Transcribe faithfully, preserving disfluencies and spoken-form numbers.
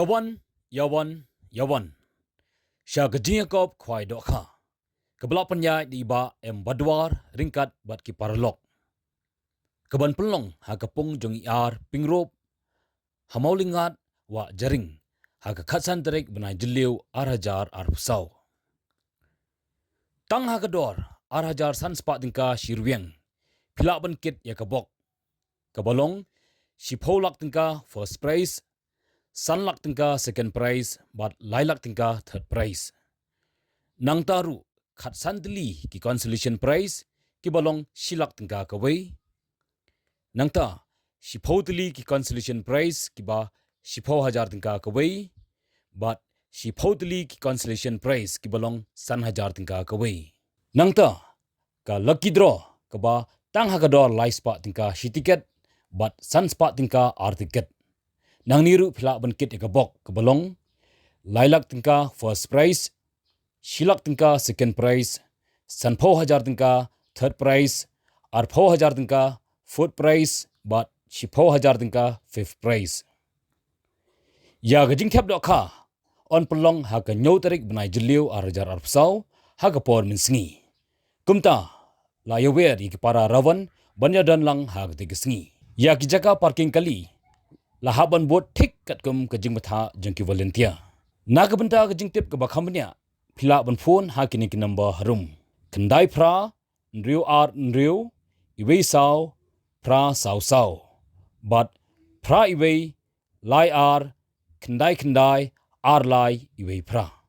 Ïa wan, ïa wan, ïa wan sha ka jingïakop khwai dohkha kaba la pynïaid da i Bah M Badwar ryngkat bad ki paralok, kaban pynlong ha ka pung jong i R Pyngrope ha Mawlyngad, Wah Jaring, ha ka khatsan tarik bnai Jylliew ar hajar arphew saw. Tang ha ka dor ar hajar san spah tyngka shi rwiang phi lah ban kit ïa ka bok, kaba long shiphew lak tyngka first prize, san lak tyngka second prize bad lai lak tyngka third prize. Nangta ruh khatsan tylli ki consolation prize kiba long shi lak tyngka kawei. Nangta shiphew tylli ki consolation prize kiba shiphew hajar tyngka kawei bad shiphew tylli ki consolation prize kiba long san hajar tyngka kawei. Nangta ka lucky draw kaba tang ha ka dor lai spah tyngka shi tiket bad san spah tyngka ar tiket. Nangne ruh phi lah ban kit ïa ka bok kaba long lai lak tyngka first prize, shi lak tyngka second prize, sanphew hajar tyngka third prize, arphew hajar tyngka fourth prize bad shiphew hajar tyngka fifth prize. Ïa ka jingthep dohkha yn pynlong ha ka hynñiew tarik bnai Jylliew ar hajar arphew saw ha ka por mynsngi. Kumta la ïawer ïa ki para rawan ban ïadon lang ha katei ka sngi. Ïa ki jaka parking kali la hap ban bud thik katkum ka jingbthah jong ki volunteer. Na ka bynta ka jingtip kaba kham bniah phi lah ban phone ha kine ki number harum: khyndai phra, hynriew ar hynriew, iwei saw, phra saw saw, bad phra iwei, lai ar, khyndai khyndai, ar lai, iwei phra.